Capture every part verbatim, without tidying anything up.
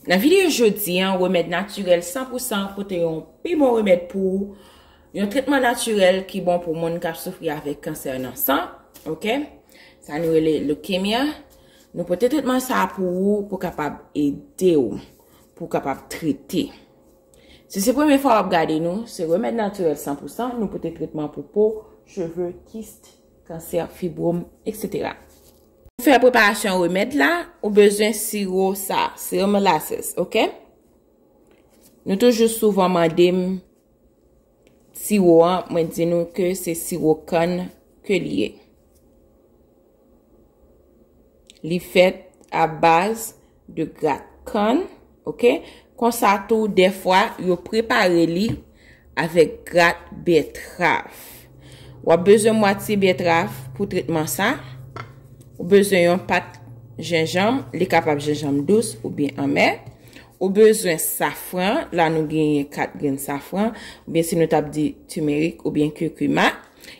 Nan videyo jodi a, remèd natirèl san pou san pote yon pi bon remèd pou ou, yon tretman natirèl ki bon pou moun k ap soufri avèk kansè nan san, oke? Sa nou rele leukemia. Nou pote tretman sa pou ou, pou kapab ede w, pou kapab trete. Si se premye fwa w ap gade nou, se remèd natirèl san pou san, nou pote tretman pou po, cheve, kis, kansè, fibwòm, etsetera. Pou fè preparasyon remèd la, ou bezwen siwo sa, serum molasses, oke? Nou toujou souvan mande m siwo an, mwen di nou ke se siwo kann ke li ye. Li fèt a baz de grat kann, oke? Konsa tou, dèfwa, yo prepare li avèk grat bètrav. W ap bezwen mwatye bètrav pou tretman sa. Ou bezwen yon pat jenjanm, li kapab jenjanm dous oubyen anmè. Ou bezwen safran, la nou genyen kat grenn safran, oubyen si nou t ap di timerik oubyen kirkima.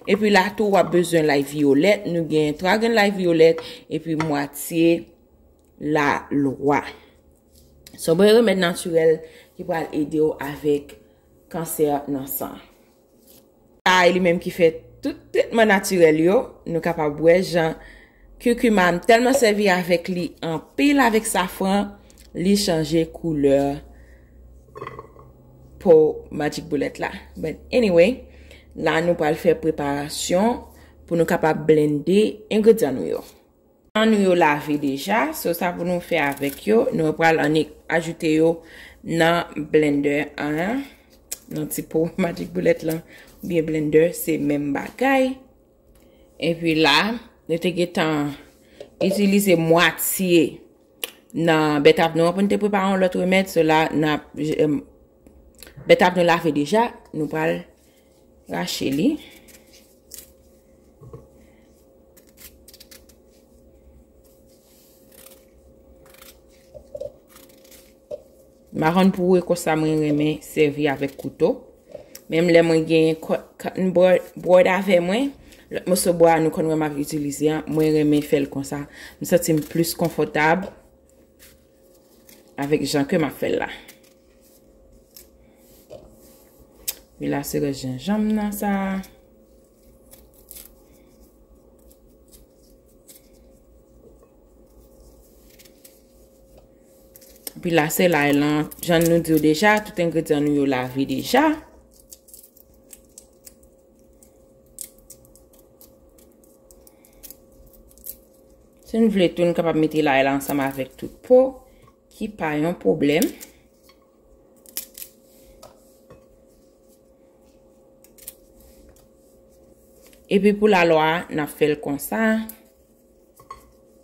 Epi la tou, w ap bezwen lay vyolèt, nou genyen twa grenn lay vyolèt, epi mwatye lalwa. Se yon bon remèd natirèl ki pral ede w avèk kansè nan san. Sa a, li menm ki fè tout tretman natirèl yo, nou kapab wè jan kirkima, m tèlman sèvi avèk li anpil avèk safran, li chanje koulè po Magic Bullet la. But anyway, la nou pral fè preparasyon pou nou kapab blende engredyan nou yo. An nou yo lave deja, so sa pou nou fè avèk yo, nou pral annik ajoute yo nan blender an, nan ti po Magic Bullet lan, oubyen blender, se menm bagay. Epi la, nou te gentan itilize mwatye nan bètrav nou an pou nou te prepare yon lòt remèd, so la, n ap, em, bètrav nou lave deja, nou pral rache li. M pa konn pou ou, e konsa mwen renmen sèvi avèk kouto. Menm lè mwen gen cutting board, board avè mwen, lòt moso bwa nou konn wè m ap itilize an, mwen renmen fè l konsa. M santi m plis konfòtab avèk jan ke m ap fè l la. Epi la, se rès jenjanm nan sa. Epi la, se lay lan. Jan nou di w deja, tout engredyan nou yo lave deja. Si n vle tou, n kapab mete lay la ansanm avèk tout po, ki pa yon pwoblèm. Epi pou lalwa a, n ap fè l konsa.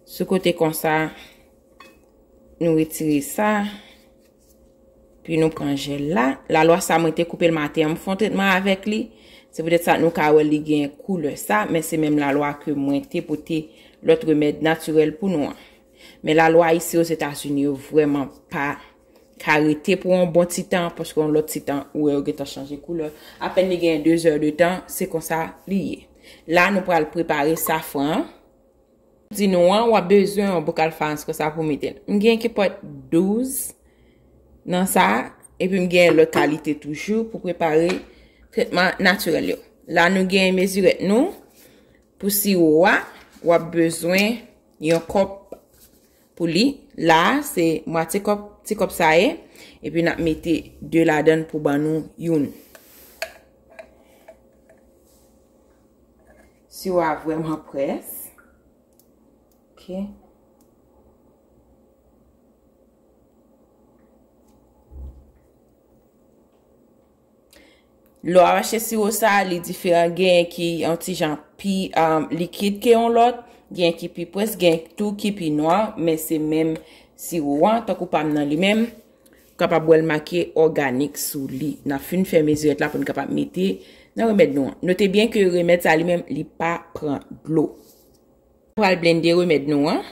Sou kote konsa, nou retire sa. Pi nou pran jèl la. Lalwa sa, mwen te koupe l maten an, m fè yon tretman avèk li. Se poutèt sa nou ka wè li gen koulè sa, men se menm lalwa ke mwen te pote lòt remèd natirèl pou nou an. Men lalwa isi Ozetazini yo vrèman pa ka rete pou yon bon ti tan, paske yon lòt ti tan, ou wè yo gentan chanje koulè. Apèn li gen de zè de tan, se konsa li ye. La, nou pral prepare safran an. Di nou an, w ap bezwen yon bokal farans konsa pou mete l. M gen ki pòt douz nan sa, epi m gen lòt kalite toujou pou prepare tretman natirèl yo. La, nou gen mezirèt nou pou siwo a, w ap bezwen yon kòp pou li. La, se mwatye kòp, ti kòp sa ye, epi n ap mete de ladan l pou ban nou youn. Siwo a vrèman près. Ok. Lè w ap achte siwo sa, li diferan. Genyen ki yon ti jan pi, um, likid ke yon lòt, genyen ki pi près, genyen tou ki pi nwa, men se menm siwo a, tankou pa m nan li menm. Ou kapab wè l make òganik sou li. N ap fin fè mezirèt la pou n kapab mete nan remèd nou an. Note byen ke remèd sa li menm, li pa pran dlo. Pral blende remèd nou an.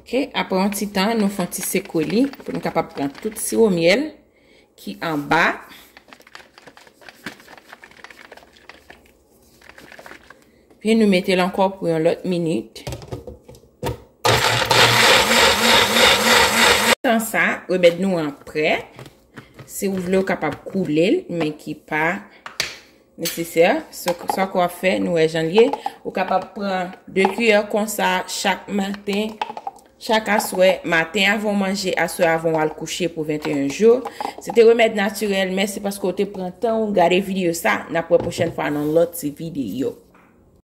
Ok, apre yon ti tan, nou fè yon ti sekwe li pou nou kapab pran tout siwo myèl ki anba. Epi nou mete l ankò pou yon lòt minit. Tan sa, remèd nou an prè. Si w vle, w kapab koule l, men ki pa nesesè. Sa w ap fè, nou wè jan l ye. Ou kapab pran de kiyè konsa chak maten, chak aswè, maten avan w manje, aswè avan w al kouche pou venteyen jou. Se te remèd natirèl, mèsi paske w te pran tan w gade videyo sa. N ap wè pwochèn fwa nan lòt ti videyo.